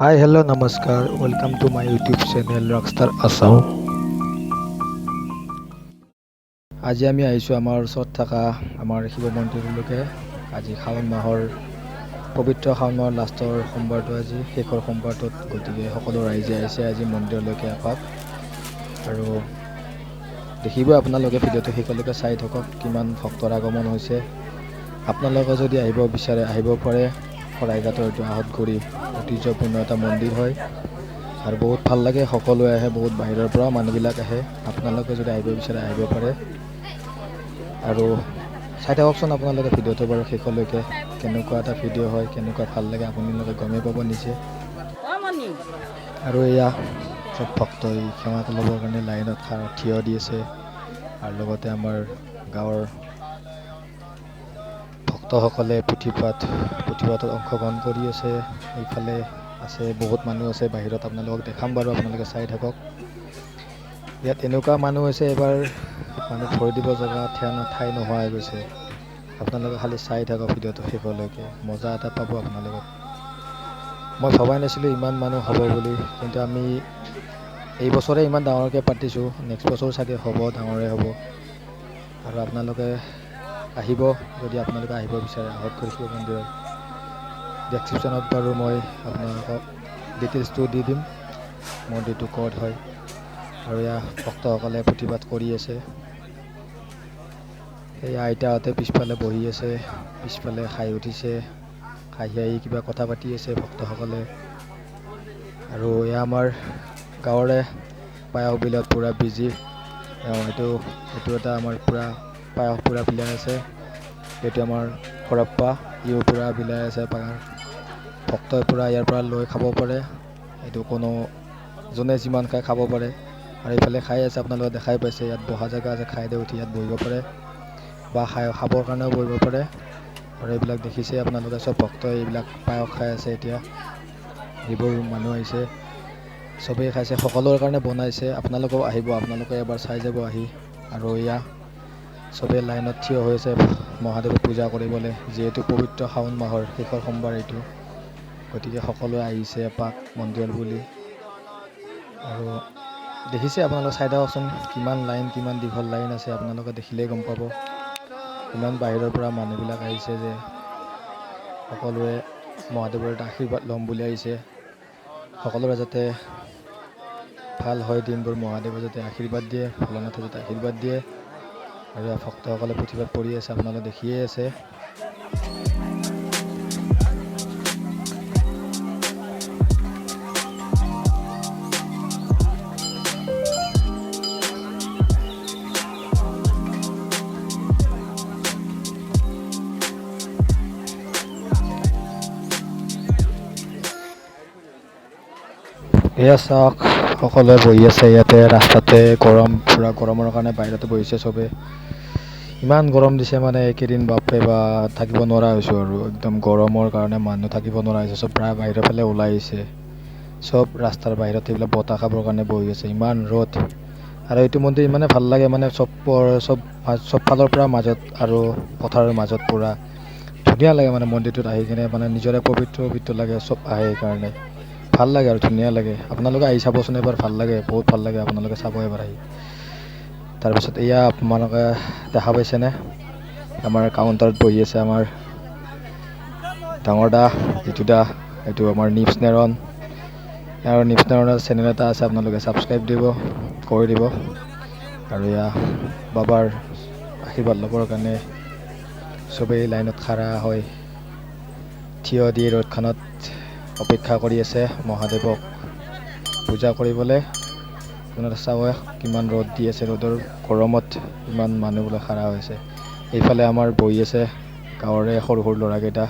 হাই, hello', নমস্কাৰ, welcome to my YouTube channel Rockstar Assam. আজি আমি আহিছোঁ আমাৰ ওচৰত থকা আমাৰ শিৱ মন্দিৰলৈকে। আজি শাওণ মাহৰ পবিত্ৰ শাওণ মাহৰ লাষ্টৰ সোমবাৰটো, আজি শেষৰ সোমবাৰটোত, গতিকে সকলো ৰাইজে আহিছে আজি মন্দিৰলৈকে এপাক। আৰু দেখিব আপোনালোকে, ভিডিঅ'টো শেষলৈকে চাই থাকক, কিমান ভক্তৰ আগমন হৈছে। আপোনালোকে যদি আহিব বিচাৰে, আহিব পাৰে। শৰাইঘাটৰ এইটো আহঁতগুৰি ঐতিহ্যপূৰ্ণ এটা মন্দিৰ হয় আৰু বহুত ভাল লাগে। সকলোৱে আহে, বহুত বাহিৰৰ পৰাও মানুহবিলাক আহে। আপোনালোকে যদি আহিব বিচাৰে, আহিব পাৰে। আৰু চাই থাককচোন আপোনালোকে ভিডিঅ'টো বাৰু শেষলৈকে, কেনেকুৱা এটা ভিডিঅ' হয়, কেনেকুৱা ভাল লাগে, আপোনালোকে গমেই পাব নিজে। আৰু এয়া চব ভক্তই সেৱা ল'বৰ কাৰণে লাইনত থিয় দি আছে। আৰু লগতে আমাৰ গাঁৱৰ ভক্তসকলে পুথিপাঠত অংশগ্ৰহণ কৰি আছে। এইফালে আছে, বহুত মানুহ আছে বাহিৰত, আপোনালোকক দেখাম বাৰু, আপোনালোকে চাই থাকক। ইয়াত এনেকুৱা মানুহ হৈছে, এবাৰ মানুহ ভৰি দিব জেগা ঠাই নোহোৱা হৈ গৈছে। আপোনালোকে খালি চাই থাকক ভিডিঅ'টো শেষলৈকে, মজা এটা পাব আপোনালোকক। মই ভবাই নাছিলোঁ ইমান মানুহ হ'ব বুলি, কিন্তু আমি এই বছৰে ইমান ডাঙৰকৈ পাতিছোঁ, নেক্সট বছৰ চাগে হ'ব, ডাঙৰে হ'ব। আৰু আপোনালোকে আহিব, যদি আপোনালোকে আহিব বিচাৰে আহঁতগুৰি শিৱ মন্দিৰৰ। ডেছক্ৰিপশ্যনত বাৰু মই আপোনালোকক ডিটেইলছটো দি দিম, মন্দিৰটো ক'ত হয়। আৰু এয়া ভক্তসকলে প্ৰতিবাদ কৰি আছে। এই আইতাহঁতে পিছফালে বহি আছে, পিছফালে খাই উঠিছে, হাঁহি হাঁহি কিবা কথা পাতি আছে ভক্তসকলে। আৰু এয়া আমাৰ গাঁৱৰে পায়স বিলত পূৰা বিজি। এইটো এটা আমাৰ পূৰা পায়স পূৰা বিলাই আছে। এইটো আমাৰ হৰপ্পা, ইও পূৰা বিলাই আছে পায়স। ভক্তই পূৰা ইয়াৰ পৰা লৈ খাব পাৰে, এইটো কোনো যোনে যিমান খায় খাব পাৰে। আৰু এইফালে খাই আছে, আপোনালোকে দেখাই পাইছে, ইয়াত বহা জেগা আছে, খাই দি উঠি ইয়াত বহিব পাৰে বা খাবৰ কাৰণেও বহিব পাৰে। আৰু এইবিলাক দেখিছে আপোনালোকে, চব ভক্তই এইবিলাক পায়স খাই আছে। এতিয়া যিবোৰ মানুহ আহিছে চবেই খাইছে, সকলোৰে কাৰণে বনাইছে। আপোনালোকেও আহিব, আপোনালোকে এবাৰ চাই যাব আহি। আৰু এয়া চবেই লাইনত থিয় হৈ আছে মহাদেৱক পূজা কৰিবলৈ, যিহেতু পবিত্ৰ শাওণ মাহৰ শেষৰ সোমবাৰ এইটো, গতিকে সকলোৱে আহিছে এপাক মন্দিৰত বুলি। আৰু দেখিছে আপোনালোকে, চাই থাককচোন কিমান লাইন, কিমান দীঘল লাইন আছে, আপোনালোকে দেখিলেই গম পাব। ইমান বাহিৰৰ পৰা মানুহবিলাক আহিছে যে সকলোৱে মহাদেৱৰ এটা আশীৰ্বাদ ল'ম বুলি আহিছে। সকলোৰে যাতে ভাল হয় দিনবোৰ, মহাদেৱে যাতে আশীৰ্বাদ দিয়ে, ভোলানাথে যাতে আশীৰ্বাদ দিয়ে। আৰু ভক্তসকলে পুথিপাত পঢ়ি আছে, আপোনালোকে দেখিয়ে আছে। এয়া চাওক, সকলোৱে বহি আছে ইয়াতে ৰাস্তাতে। গৰম, পূৰা গৰমৰ কাৰণে বাহিৰতে বহিছে চবে। ইমান গৰম দিছে মানে এইকেইদিন, বাপৰে বা, থাকিব নোৱাৰা হৈছোঁ। আৰু একদম গৰমৰ কাৰণে মানুহ থাকিব নোৱাৰা হৈছে, চব প্ৰায় বাহিৰৰ ফালে ওলাই আহিছে। চব ৰাস্তাৰ বাহিৰত এইবিলাক বতাহ খাবৰ কাৰণে বহি আছে, ইমান ৰ'দ। আৰু এইটো মন্দিৰ ইমানে ভাল লাগে, মানে চব ফালৰ পৰা মাজত আৰু পথাৰৰ মাজত পূৰা ধুনীয়া লাগে। মানে মন্দিৰটোত আহি কিনে মানে নিজৰে পবিত্ৰ পবিত্ৰ লাগে, চব আহে সেইকাৰণে ভাল লাগে আৰু ধুনীয়া লাগে। আপোনালোকে আহি চাবচোন এবাৰ, ভাল লাগে, বহুত ভাল লাগে, আপোনালোকে চাব এবাৰ আহি। তাৰপিছত এয়া আপোনালোকে দেখা পাইছেনে, আমাৰ কাউণ্টাৰত বহি আছে আমাৰ ডাঙৰ দা, জিতু দা, এইটো আমাৰ নিপছ নেৰন। আৰু নিপছ নেৰনৰ চেনেল এটা আছে, আপোনালোকে ছাবস্ক্ৰাইব দিব, কৰি দিব। আৰু এয়া বাবাৰ আশীৰ্বাদ ল'বৰ কাৰণে চবেই লাইনত খাৰা হৈ থিয় দি ৰ'দখনত অপেক্ষা কৰি আছে মহাদেৱক পূজা কৰিবলৈ। আপোনালোকে চাব কিমান ৰ'দ দি আছে, ৰ'দৰ গৰমত ইমান মানুহবিলাক খাৰা হৈছে। এইফালে আমাৰ বহি আছে গাঁৱৰে সৰু সৰু ল'ৰাকেইটা।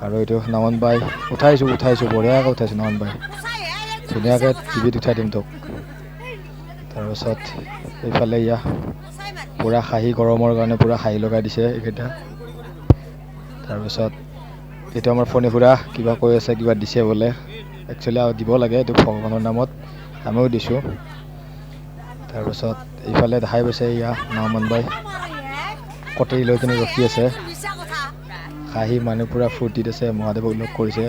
আৰু এইটো নাৱন বাই উঠাইছোঁ, উঠাইছোঁ, বঢ়িয়াকৈ উঠাইছোঁ নাৱন বাই, ধুনীয়াকৈ টিভিত উঠাই দিম তোক। তাৰপাছত এইফালে ইয়া পূৰা হাঁহি, গৰমৰ কাৰণে পূৰা হাঁহি লগাই দিছে এইকেইটা। তাৰপিছত এইটো আমাৰ ফণী খুৰা কিবা কৈ আছে, কিবা দিছে বোলে, একচুৱেলি আৰু দিব লাগে এইটো ভগৱানৰ নামত, আমিও দিছোঁ। তাৰপাছত এইফালে দেখাই পাইছে এয়া নাওমান বাই কটাৰী লৈ কিনে ৰখি আছে, হাঁহি মানুহ পূৰা ফূৰ্তিত আছে, মহাদেৱক লগ কৰিছে।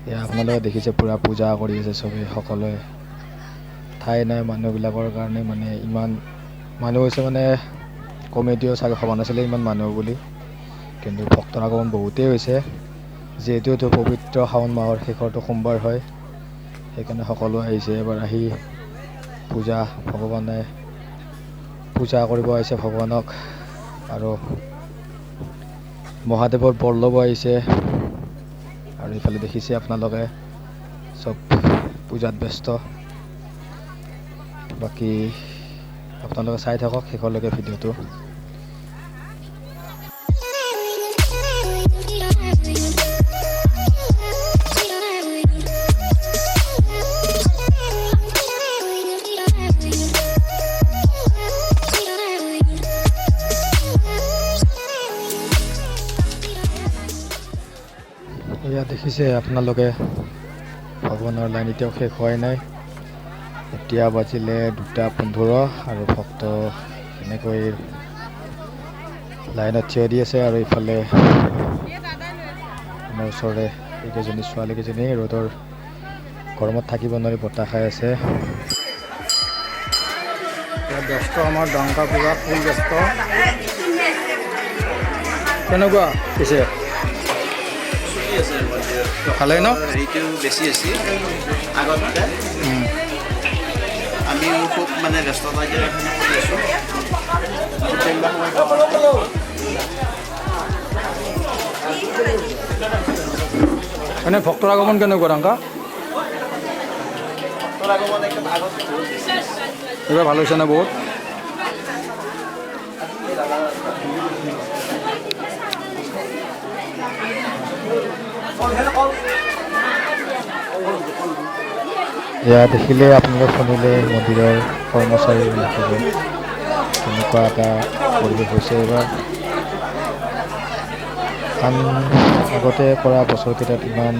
এয়া আপোনালোকে দেখিছে পূৰা পূজা কৰি আছে চবেই, সকলোৱে। ঠাই নাই মানুহবিলাকৰ কাৰণে, মানে ইমান মানুহ হৈছে, মানে কমিটিও চাগে ভবা নাছিলে ইমান মানুহ বুলি, কিন্তু ভক্তৰ আগমন বহুতেই হৈছে। যিহেতু এইটো পবিত্ৰ শাওণ মাহৰ শেষৰটো সোমবাৰ হয়, সেইকাৰণে সকলো আহিছে এবাৰ আহি পূজা, ভগৱানে পূজা কৰিব আহিছে ভগৱানক। আৰু মহাদেৱৰ বৰ ল'ব আহিছে। আৰু ইফালে দেখিছে আপোনালোকে চব পূজাত ব্যস্ত। বাকী আপোনালোকে চাই থাকক শেষলৈকে ভিডিঅ'টো। এয়া দেখিছে আপোনালোকে ভগৱানৰ লাইন এতিয়াও শেষ হোৱাই নাই। এতিয়া বাজিলে 2:15 আৰু ভক্ত এনেকৈ লাইনত থিয় দি আছে। আৰু ইফালে আমাৰ ওচৰৰে এইকেইজনী ছোৱালীকেইজনী ৰ'দৰ গৰমত থাকিব নোৱাৰি বতাহ খাই আছে। ব্যস্ত আমাৰ ডাংকা পূজা ফুল ব্যস্ত। কেনেকুৱা পিছে ভালেই ন? হেৰিটো বেছি হৈছে আগতকৈ। আমিও খুব মানে ব্যস্ততা কৰি আছোঁ। মানে ভক্তৰ আগমন কেনেকুৱা ডাংকা? ভক্তৰ আগমন একদম আগত বহুত বেছি। এইবাৰ ভাল হৈছে নে বহুত? এয়া দেখিলে আপোনালোকে শুনিলে মন্দিৰৰ কৰ্মচাৰীবিলাকে কেনেকুৱা এটা পৰিৱেশ হৈছে এইবাৰ। আন আগতে কৰা বছৰকেইটাত ইমান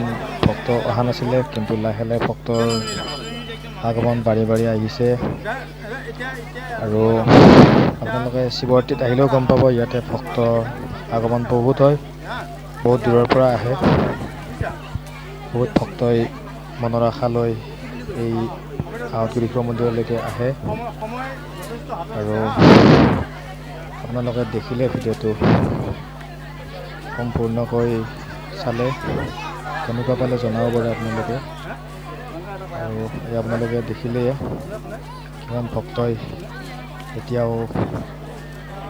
ভক্ত অহা নাছিলে, কিন্তু লাহে লাহে ভক্তৰ আগমন বাঢ়ি বাঢ়ি আহিছে। আৰু আপোনালোকে শিৱৰাত্ৰিত আহিলেও গম পাব ইয়াতে ভক্ত আগমন বহুত হয়, বহুত দূৰৰ পৰা আহে। বহুত ভক্তই মনৰ আশা লৈ এই আহঁতগুৰি শিৱ মন্দিৰলৈকে আহে। আৰু আপোনালোকে দেখিলে ভিডিঅ'টো সম্পূৰ্ণকৈ চালে কেনেকুৱা পালে জনাব পাৰে আপোনালোকে। আৰু এই আপোনালোকে দেখিলে কিমান ভক্তই এতিয়াও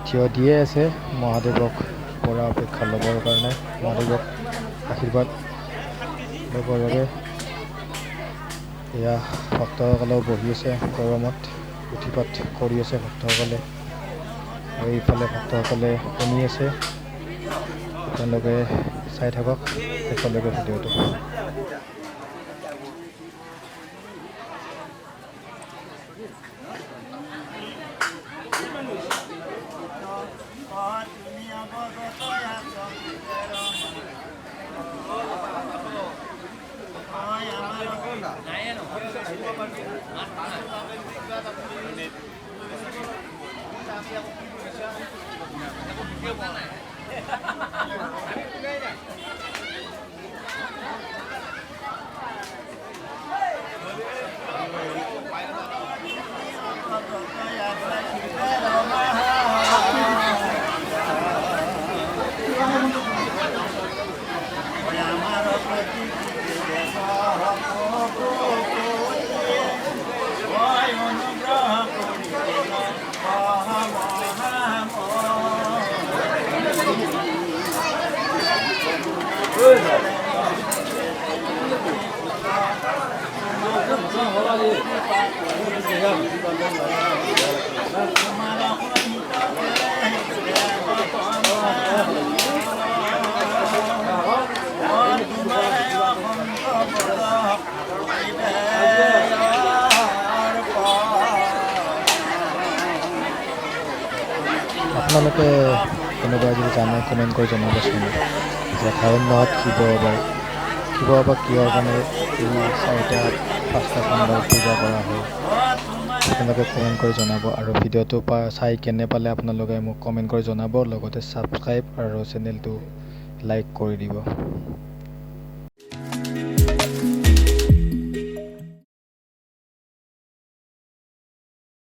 থিয় দিয়ে আছে মহাদেৱক পৰা অপেক্ষা ল'বৰ কাৰণে, মহাদেৱক আশীৰ্বাদ ল'বৰ বাবে। এয়া ভক্তসকলেও বহি আছে গৰমত, উঠি-পাত কৰি আছে ভক্তসকলে। আৰু এইফালে ভক্তসকলে শুনি আছে। আপোনালোকে চাই থাকক শেষলৈকে ভিডিঅ'টো। আপোনালোকে কোনোবাই যদি জানে কমেণ্ট কৰি জনাবচোন যে শাওণ মাহত শিৱ বাবাৰ শিৱ বাবাক কিহৰ কাৰণে এই চাৰিটা পাঁচটা খণ্ডৰ পূজা কৰা হয়, আপোনালোকে কমেণ্ট কৰি জনাব। আৰু ভিডিঅ'টো চাই কেনে পালে আপোনালোকে মোক কমেণ্ট কৰি জনাব, লগতে ছাবস্ক্ৰাইব আৰু চেনেলটো লাইক কৰি দিব।